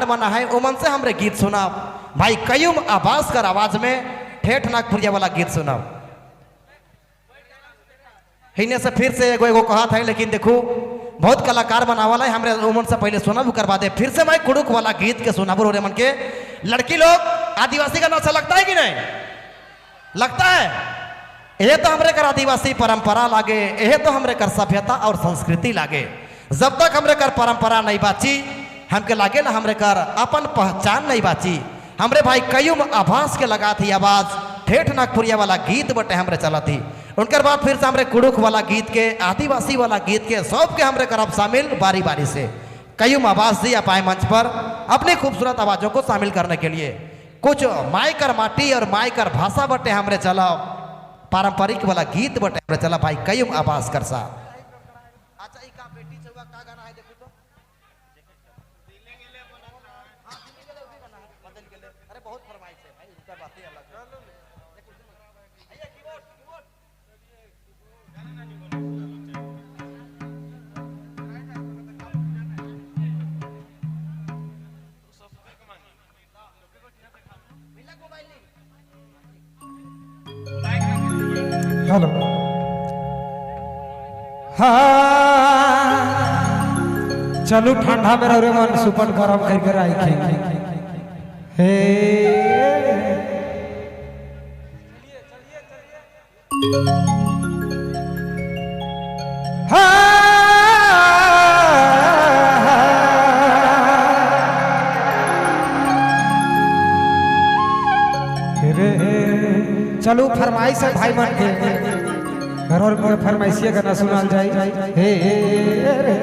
मना है उमन से हमरे गीत सुनाब। भाई कयूम आवाज कर आवाज में ठेठ नागपुरिया वाला गीत सुनाब। हिने से फिर से एगो एगो कहत है, लेकिन देखो बहुत कलाकार बनावल है हमरे उमन से पहले सुनब करवा दे। फिर से मैं कुड़ुक वाला गीत के सुनाबो रे मन के। लड़की लोग आदिवासी का अच्छा लगता है कि नहीं लगता है? ये तो हमरे कर आदिवासी परंपरा लागे, ये तो हमरे कर सभ्यता और संस्कृति लागे। जब तक हमरे कर परंपरा नहीं बाची, हमके लागे ना हमरे कर अपन पहचान नहीं बाची। हमरे भाई कयूम आभास के लगा थी आवाज, ठेठ नागपुरिया वाला गीत बटे हमरे चला थी। उनकर बाद फिर से हमरे कुड़ुक वाला गीत के, आदिवासी वाला गीत के सब के हमरे करब शामिल बारी बारी से। कयूम आवाज दी आप आए मंच पर अपनी खूबसूरत आवाज़ों को शामिल करने के लिए। कुछ मायकर माटी और मायकर भाषा बटे हमरे चला, पारंपरिक वाला गीत बटे हमरे चला भाई कयूम आवाज कर सा। अच्छा ई का बेटी चौवा का गाना है देखो तो। हाँ, दिल्ली गेले वो भी गाना है, बदल गेले। अरे बहुत फरमाइश है भाई, उनका बात ही अलग है। देखो, भैया, कीबोर्ड, कीबोर्ड। हेलो हाँ चलू ठंडा में रहो रे मन सुपन गरम करके राखी हे। हाँ रे चलू फरमाइश है भाई मन के घर और मोर फरमाइशिया गाना सुनाल जाई। हे रे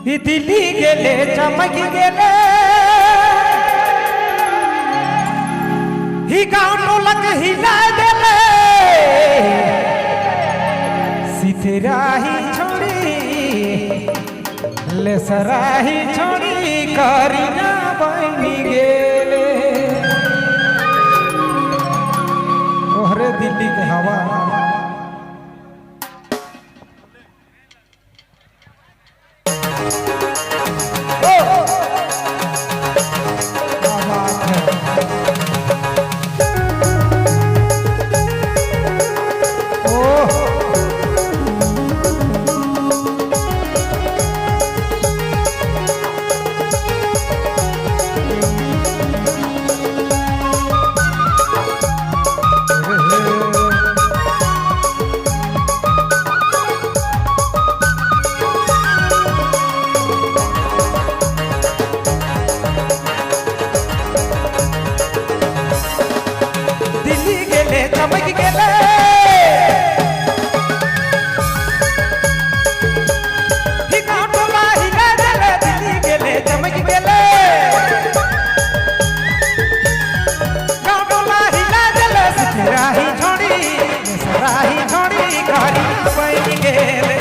ई दिल्ली गेले चमक गेले, ही गाँव टोलक हिला देले, सिथराही छोड़ी लेसराही छोड़ी करीना बनी गेले। ओहरे दिल्ली के हवा। ओ! क्या बात है। ओह! दिल्ली गेले चमक गेले, ही गाँव टोला हिला देले, दिल्ली गेले चमक गेले, गाँव टोला हिला देले, सिखराही छोड़ी सराही छोड़ी करी बन गेले,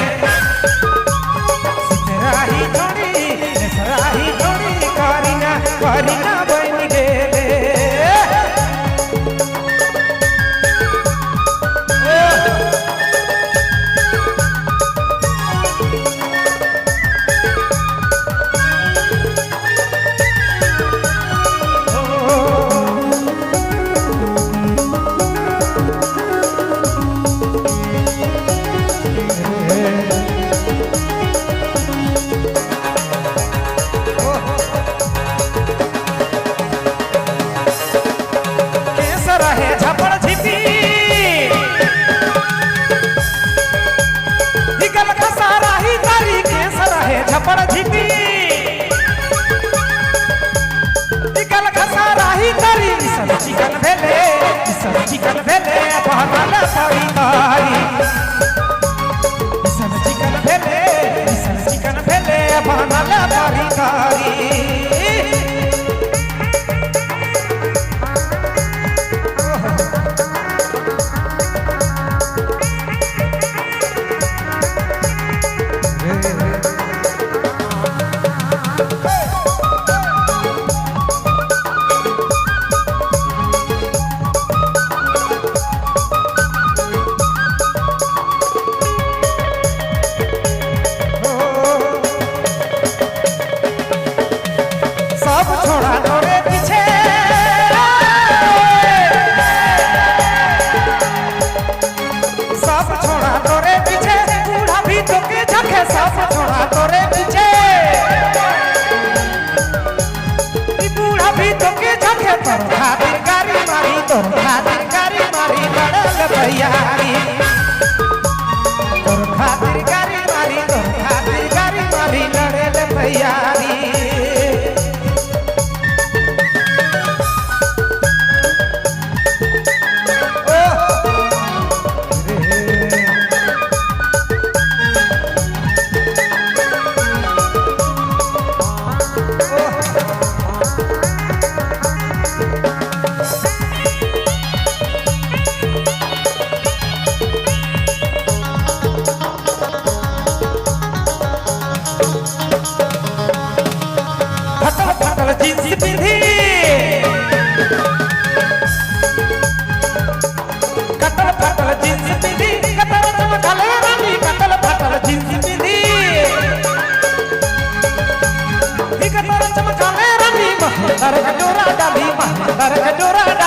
सिखराही छोड़ी सराही छोड़ी करीना करीना बन गेले। सब छोड़ा तोरे पीछे। सब छोड़ा तोरे पीछे, बूढ़ा भी तोके झके, सब छोड़ा तोरे पीछे, ई बूढ़ा भी तोके झके। तोर खातिर गारी मारी, तोर खातिर गारी मारी लड़ल तैयारी, तोर खातिर गारी मारी, तोर खातिर गारी मारी लड़ल तैयारी। फटल फटल जींस पिंधी, कटल फटल जींस पिंधी, कटल चमकले रानी, कटल फटल जींस पिंधी, ई कटल चमकले रानी, महंदर खजोरा डाली, महंदर खजोरा।